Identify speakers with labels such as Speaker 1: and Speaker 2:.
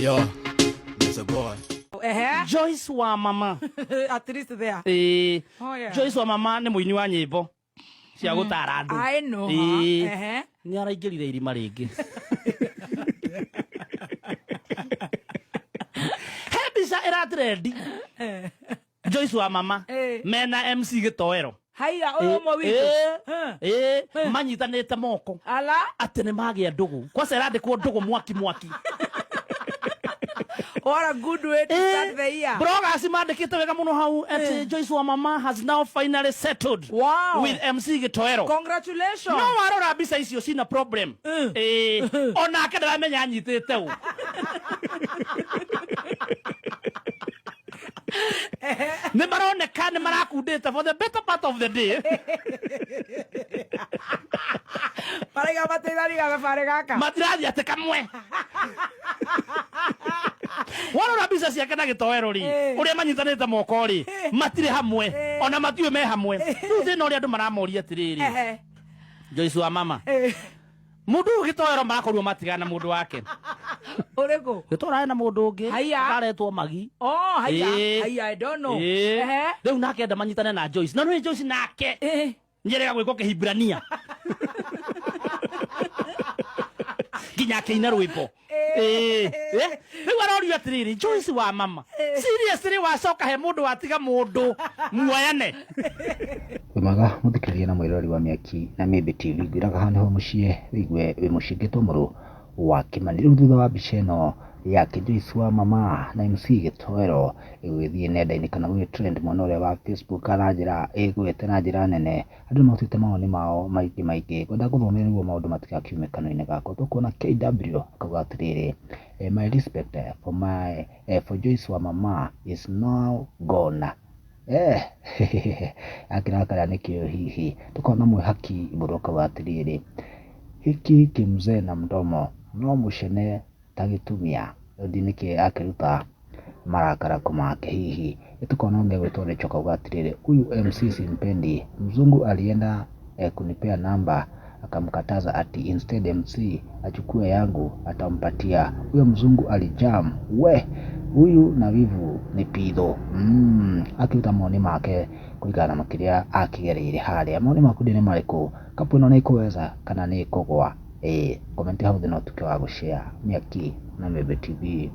Speaker 1: Yo, it's a boy.
Speaker 2: Ehe.
Speaker 3: Joyce wa mama.
Speaker 2: At least there.
Speaker 3: Ĩĩ.
Speaker 2: Oh, yeah.
Speaker 3: Joyce wa mama nĩ mũini wa nyĩmbo cia gũtara andũ.
Speaker 2: I know her.
Speaker 3: Ĩĩ.
Speaker 2: Ehe.
Speaker 3: Nĩ araingĩrire irima rĩngĩ. He mbica ĩratrendi. Joyce wa mama
Speaker 2: Eh.
Speaker 3: mena MC Gĩtoero.
Speaker 2: Haiya, ũyũ ũmwe witũ.
Speaker 3: Ĩĩ. Ĩĩ. Manyitanĩte moko.
Speaker 2: Ala.
Speaker 3: Atĩ nĩ magĩa ndũgũ. Kwanza ĩrandĩkwo ndũgũ mwaki mwaki.
Speaker 2: What a good way to start the year.
Speaker 3: Bloggers mandĩkĩte wega mũno hau atĩ Joyce wa mama has now finally settled
Speaker 2: Wow.
Speaker 3: with MC Gĩtoero.
Speaker 2: Congratulations.
Speaker 3: No warora mbica icio cina problem. Ĩĩ. Onake ndaramenya anyitĩte ũ. Nĩ maroneka nĩ marakundĩte for the better part of the day.
Speaker 2: Maraiga mateithania gabarĩ gaka.
Speaker 3: Matirathiĩ atĩ kamwe. Warora mbica ciake na Gĩtoero rĩ,
Speaker 2: Eh.
Speaker 3: ũrĩa manyitanĩte moko rĩ, matirĩ hamwe, ona matiũĩ me hamwe. Rĩu thĩna ũrĩa andũ maramoria atĩrĩrĩ,
Speaker 2: Ehe.
Speaker 3: Joyce wa mama,
Speaker 2: Eh.
Speaker 3: mũndũ ũyũ Gĩtoero marakorirwo matigana na mũndũ wake.
Speaker 2: Ũrĩkũ?
Speaker 3: Gĩtoero arĩ na mũndũ ũngĩ,
Speaker 2: Haiya.
Speaker 3: akaretwo Magi.
Speaker 2: Oh, haiya.
Speaker 3: Ĩĩ.
Speaker 2: Haiya, I don't know.
Speaker 3: Ĩĩ.
Speaker 2: Ehe.
Speaker 3: Rĩu nake enda manyitane na Joyce. Na nĩ Joyce nake
Speaker 2: Eh.
Speaker 3: nĩerega gwĩkwo kĩhibrania nginya akĩina rwĩmbo. Ĩĩ. Eh, rĩu arorio atĩrĩrĩ, Joyce wa mama, seriously wacoka he mũndũ watiga mũndũ muoyane?
Speaker 4: Wĩ mwega mũthikĩrĩria na mwĩroreri wa Mĩaki na Mĩmbi TV, ngwĩraga haha nĩho mũciĩ wĩigue wĩ mũciĩ ngĩtwo mũrũ wa Kĩmani. Rĩu thutha wa mbica ĩno yake Joyce wa mama na MC Gĩtoero ĩgũgĩthiĩ nenda-inĩ kana gũgĩ trend mwena ũrĩa wa Facebook na njĩra ĩgwete na njĩra nene, andũ nĩ marutĩte mawoni mao maingĩ maingĩ. Ngwenda ngũthomere nĩguo maũndũ matigakiume kanua-inĩ gakwa. Tũkuona KW akauga atĩrĩrĩ, my respect for my for Joyce wa mama is now gone. Akĩrakara nĩkĩo hihi. Tũkona mwĩhaki Mbũrũ akauga atĩrĩrĩ, hiki kimzee na mdomo no mũcene ta gĩtumia. Rĩu nĩkĩ akĩruta marakara make hihi. Tũkona ũngĩ gwĩtwo Rachel akauga atĩrĩrĩ, huyu MC simpendi, mzungu alienda kunipea namba akamkataza ati instead MC achukue yangu atampatia. Huyo mzungu alijam, we huyu na wivu ni pitho. Akiruta mawoni make kũringana na kĩrĩa akĩgereire harĩa. Mawoni maku nĩ marĩkũ? Kapu ĩno nĩ ĩkũweza kana nĩ ĩkũgwa? Ĩĩ, comment hau thĩ no ũtuĩke wa gũshare. Mĩaki na Mĩmbi TV.